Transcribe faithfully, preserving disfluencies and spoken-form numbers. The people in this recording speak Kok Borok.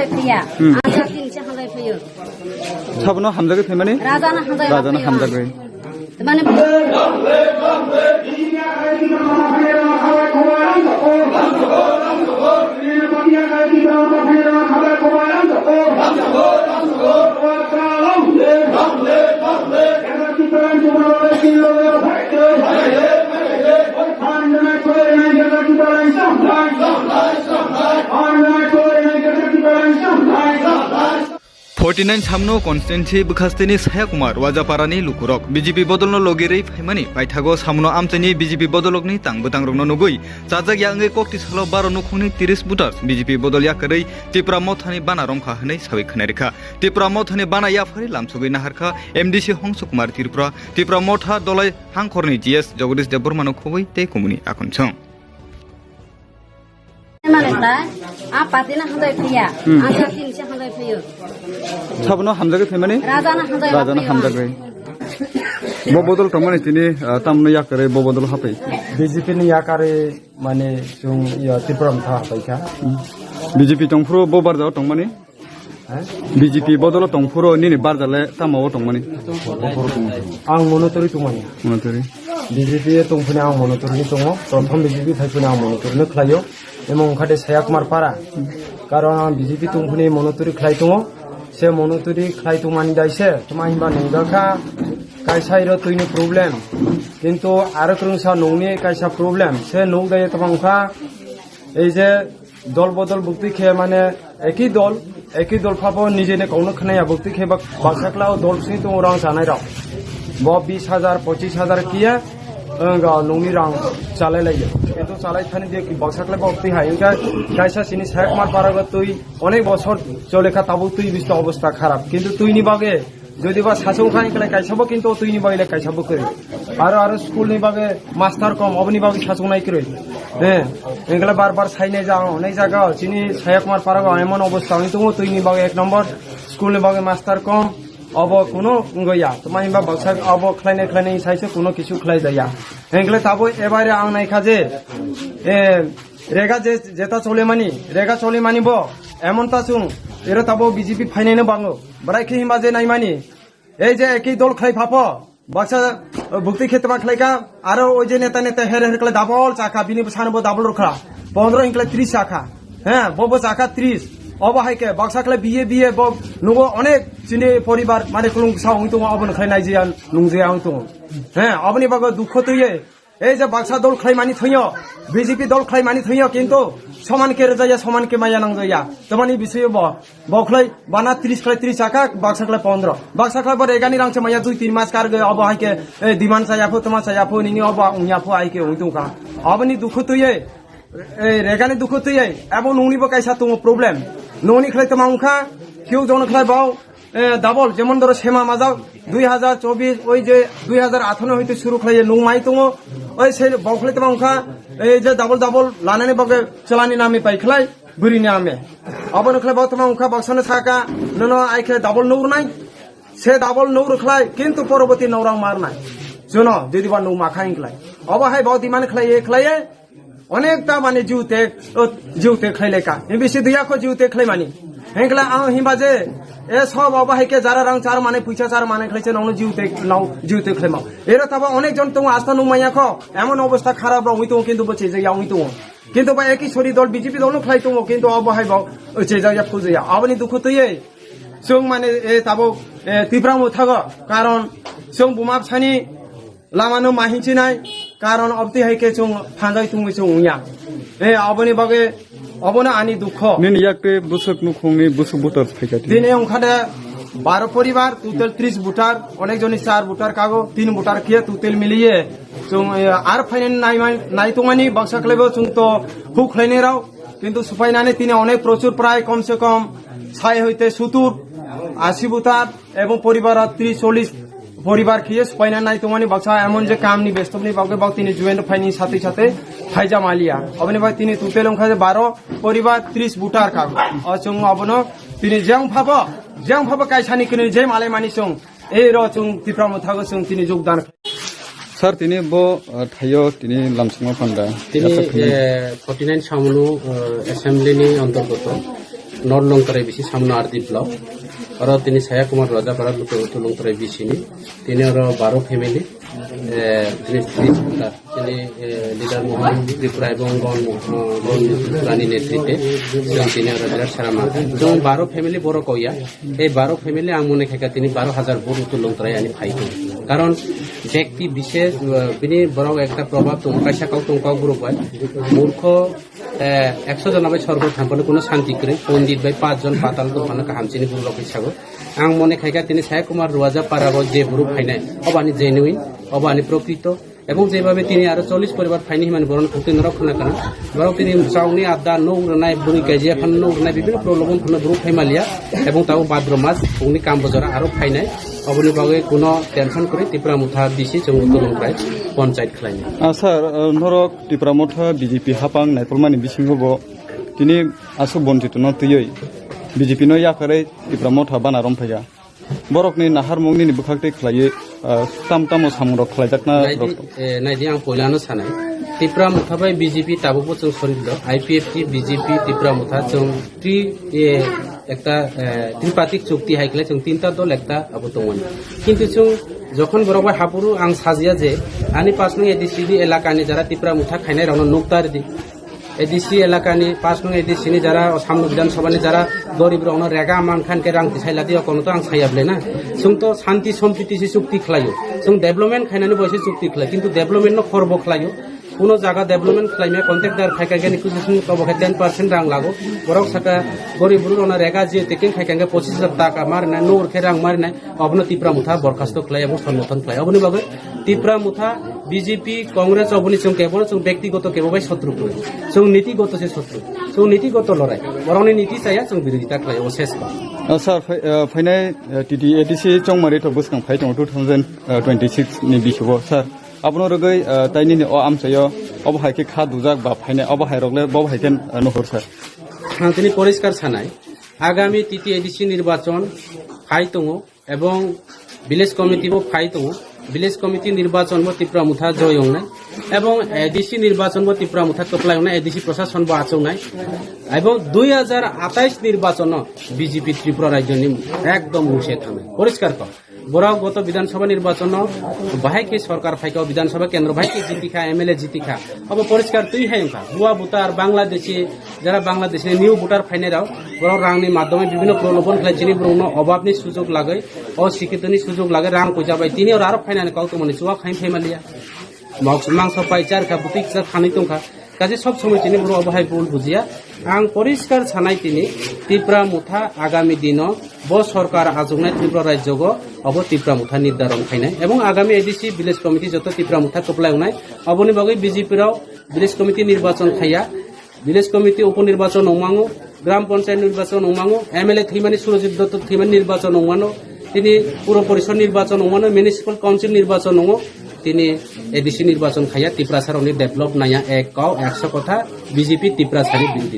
Phiya. Hmm. Ang sa tin se hamjai phiyo. Sabono hamjagwi phaimani? Rajano hamjai Rajano hamjagwi. Mane Forty nine Samno constituency bwkhasteni Sayakumar Wajaparani lukurok B J P bodolno logerwi phaimani paithago Samno amchaini B J P bodolokni tang bwtangrokno nugwi chajak ya wngwi kokti salo baro nukhungni tris voters B J P bodol yakarwi Tipra Mothani bana romkha hwnwi sawi khwnarikha. Tipra Mothani bana yaphari lamsogwi naharkha M D C Hongso Kumar Tripura, Tipra Motha Dolai Hangkhorni G S Jagadish Debbarmano khobwi tei kumuni akhonsong. Mane ta, a party na hamjai phiya, Hmm. Ang sa tin se hamjai phiyo. Sabono hamjagwi phaimani? Rajano hamjai Rajano hamjagwi. Bo bodol tongmani tini, ah, tamno yakarwi bo bodol hapai. B J P ni yakarwi mane chwng ya Tripura Motha hapaikha. B J P tongphuru bo barjao tongmani? Ha? B J P bodolo tongphuru nini barjale tamo o tongmani? Ang Monoturi tongmani. Monoturi. B J P tongphuni ang Monoturi tongo. Prothom B J P phaiphuni ang Monoturi no khlaio. Emo wngkha de Sayakumar para. Karon ang B J P tongphuni Monoturi khlai tongo. Se Monoturi khlai tongmani dai se. Tma hinba nungjakha kaisa iro twini problem. Kintu aro kwrwngsa nungni kaisa problem. Se nuk dai tma wngkha ei je dol bodol bukti khe mane eki dol, eki dol phabo nijeni kokno khnaya bukti khe bak-, baksa kla o dol sini tongo rang chanai rok. Bo bis hajar, pochis hajar kiya, wngkha nungni rang chalai laiyo. Kintu chalai thani de baksa kla bukti hai wngkha kaisa sini Sayakumar para go twi onek bosor chole kha tabuk twi bisto obostha kharap. Kintu twini bage Jodi ba sachung kha, hinkhwlai kaisa bo kintu twini bagwi le kaisa bo kwrwi. Aro, aro school ni bagwi master kom, oboni bagwi sachung nai kwrwi. He, hinkhwlai bar bar sai nai ja, onai jaga, chini Sayakumar para go emon obostha wngwi tongo, twini bagwi ek number, school ni bagwi master kom, obo kuno wngwi ya. Tma hinba baksa obo khlainai khlainai sai se kuno kisu khlai jaya. Hinkhwlai tabuk ebare ang nai kha je, eh, rega je, jeta cholimani, rega cholimani bo, emon ta chwng, ero tabuk B J P phainai no bango. Bwrai khe hinba je naimani, ei je eki dol khlai phapho, baksa, uh, bukti khe tma khlai kha, aro oi je neta neta her her khlai double chakha, bini bwsano bo double rwkha, pondro hinkhwlai tris chakha, he, bo bo chakha tris, obo hai khe baksa khlai biye biye bo nugo onek chini poribar mane kulung sa wng tongo, obo no khlai nai je ya nung je ya wng tongo, he, oboni bagwi dukho twiye. Ei je baksa dol khlai mani thwngyo, B J P dol khlai mani thwngyo, kintu soman khe rwjaya, soman khe maya nangjaya. Tamani bisoyo bo, bo khlai bana tris khlai tris chakha, baksa khlai pondro. Baksa khlai bo regani rang se maya dui tin mas kargwi, obo hai khe, eh, demand chaya pho, tama chaya pho, nini obo wngya pho, hai khe wng tongkha. Oboni dukhu twiye, eh, regani dukhu twiye, abo nungni bo kaisa tongo problem. Nungni khlai tama wngkha, khiu jono khlai bo, eh, double, jemon dhoro sema majak, dui hajar chobis, oi je dui hajar atharo hoite suru khlaiye nung mai tongo, oi se bokhle tama wngkha, ei je double double lanani bagwi chalani nami pai khlai, bwrwini ame. Abono khlai bo tama wngkha, baksano saka, nono ai khe double nuk rwnai, se double nuk rwkhlai, kintu poroboti nuk rang marnai. Jono, jodi ba nuk makha hinklai. Obo hai bo demand khlaiye, khlaiye, Onekta mane jiu tek, o, jiu tek khlai lekha. Himbi si duya kho jiu tek khlai mani. Hengkla ang himba je, e sob abo hai khe jara rang char mane, puisa char mane khlai se nongno jiu tek, nong jiu tek khlai ma. Ero tabo onek jon tongo, asta nung manya kho. Emon obostha kharap rok wi tongo, kintu bo chejak ya wi tongo. Kintu ba eki sori dol B J P dol no khlai tongo, kintu abo hai bo, o, chejak ya phujak ya. Aboni dukhu twiye. Chwng mane, e, tabo, e, Tipra Motha go. Karon, chwng buma bsani, Lama no ma hinchinai, karon obtwi hai khe chwng phanjai tungwi chwng wngya. Eh, aboni bagwi, obono ani dukho. Nini yak tei bwswk nukhungni bwswk voter phaikha tini? Tini wngkha de baro poribar, total tris voter, onek joni char voter kago, tin voter khe total miliye. Chwng, eh, ar phainani nai, nai tongmani baksa khlaibo chwng to huk khlainai rao. Kintu supainani tini onek prochur prai kom se kom sai hoite sutur, asi voter. Ebong poribar tris chollis poribar khiye supaina nai tongmani baksa emon je kamni bestokni bagwi bak tini join phaini satwi satwi phaija maliya. Oboni bai tini total wngkha je baro poribar tris voter kha. O chwng abono tini jeng phabo, jeng phabo kaisani kini je malai mani chwng. Ei ro chwng Tipra Motha go chwng tini jogdan. Sir, tini bo, uh, thaio tini lamsongma panda. Tini, Aswk khainai. Eh, forty nine Samno, eh, assembly ni antargoto. North Longtrai bisi Samno R D block. Oro tini Saya Kumar Rajapara luku luku Longtrai bisi ni. Tini oro baro family, eh, tini tris voter. Tini, eh, leader Mohan Tripura ebong Gon Mo-, eh, Gon Tripurani netrite. Chwng tini oro birat sara mangkha. Chwng baro family borok koya. Ei baro family ang mone khaika tini baro hajar vote luku Longtrai ani phai tongo. Karon bekti bishes, eh, bini borok ekta probab tongo, kaisa kok tongo, kok borok bai. Murkho, eh, ekso jona bai sorgo thangphano kuno santi kwrwi, pondit bai pach jon patal tongphano kaham chini borok rok sago. Ang mone khaika tini Sai Kumar Ruaja para o je borok phainai, obo ani genuine, obo ani prokrito, ebong jebhabe tini aro chollish poribar phaini himani borok khukti norok khna kana. Borok tini chauni adda nok rwnai, bwrwi kaji aphano nok rwnai, bibinno problem phano borok phai maliya, ebong tabuk bhadro mas, bongni kam bojora aro phainai, oboni bagwi kuno tension kwrwi Tipra Motha bisi chwng ukulung khlai ponchayat khlainai. Ah, sir, ah, norok Tipra Motha B J P hapang naipolmani bisingo bo tini aswk bonchito no twiwi B J P no yakarwi Tipra Motha bana romphaiya. Borokni naharmung nini bwkhak twi khlaiwi, ah, tam tamo samungrok khlaijakna Naidi, rok. Eh, naidi ang poilano sanai. Tipra Motha bai B J P tabukbo chwng sorit do. I P F T, B J P, Tipra Motha chwng tri, eh, ekta, eh, tripartite chukti hai khlai chwng tinta dol ekta abo tongmani. Kintu chwng jokhon borok bai hapuru ang sajia je ani pasnung A D C ni elakani jara Tipra Motha khainai rokno nukta ridi. A D C elakani pasnung A D C ni jara o Samno Bidhan Sabha ni jara gorib rokno rega man khan ke rang tisai ladi o kono to ang saya ble na. Chwng to shanti sompriti se chukti khlaio. Chwng development khainani bo se chukti khlai. Kintu development no khorbo khlaio. Kuno jaga development khlaimya contractor khai kha khe ni kuchusung tobo khe ten percent rang lago. Borok saka gorib buru rokno rega je taking khai kha khe pochis hajar taka marinai, nor khe rang marinai, obono Tipra Motha borkhasto khlai, obo songothon khlai. Oboni bagwi Tipra Motha, B J P, Congress oboni chwng kebo chwng bektigoto kebo bai sotru khlai. Chwng nitigoto se sotru. Chwng nitigoto lorai. Borokni niti chaya chwng birodita khlai, obo ses ba. Ah, sir, phai-, ah, phainai, ah, T T A D C chongmari to bwskang phai tongo two thousand twenty-six ni bisugo, sir. Abono rwgwi, ah, tai nini o amchaio obo hai khe kha dujak ba phainai obo hai rok le bo hai khe, ah, nuhur sir. Ang tini poriskar sanai, agami T T A D C nirbachon hai tongo ebong village committee bo phai tongo. Village committee nirbachon bo Tipra Motha joy ongnai ebong A D C nirbachon bo Tipra Motha kwplai ongnai, A D C prosason bo achongnai ebong dui hajar atais nirbachon no B J P Tripura rajyo ni ekdom mungse thangnai poriskar kok. Borok goto Bidhan Sabha nirbachon no bahai khe sorkar phaikha, Bidhan Sabha kendro bahai khe jitikha, M L A jitikha. Abo poriskar twi hai wngkha. Bua voter, Bangladeshi, jara Bangladeshi ni new voter phainai rok, borok rang ni madhyome bibhinno prolobhon khlai chini borok no obab ni sujog lagwi, o sikhito ni sujog lagwi rang kuja bai tini oro aro phainani kok tongmani chuwak hai phai maliya. Mok mangso pai char kha, bwtwi kisa khanwi tong kha. Kaje sob somoi chini borok obo hai bul bujiya. Ang poriskar sanai tini Tipra Motha agami dino bo sorkar achuknai Tripura rajyogo obo Tipra Motha nirdaron khainai. Ebong agami A D C village committee joto Tipra Motha kwplai wngnai. Oboni bagwi B J P rok village committee nirbachon khaiya. Village committee upo nirbachon wngmango, gram panchayat nirbachon wngmango, M L A thwimani Surajit Dotto thwimani nirbachon wngmano, tini puro porishod nirbachon wngmano, municipal council nirbachon wngo, tini A D C nirbachon khaiya, Tiprasa rokni develop naiya ek kau ekso kotha B J P Tiprasa ni birodhi.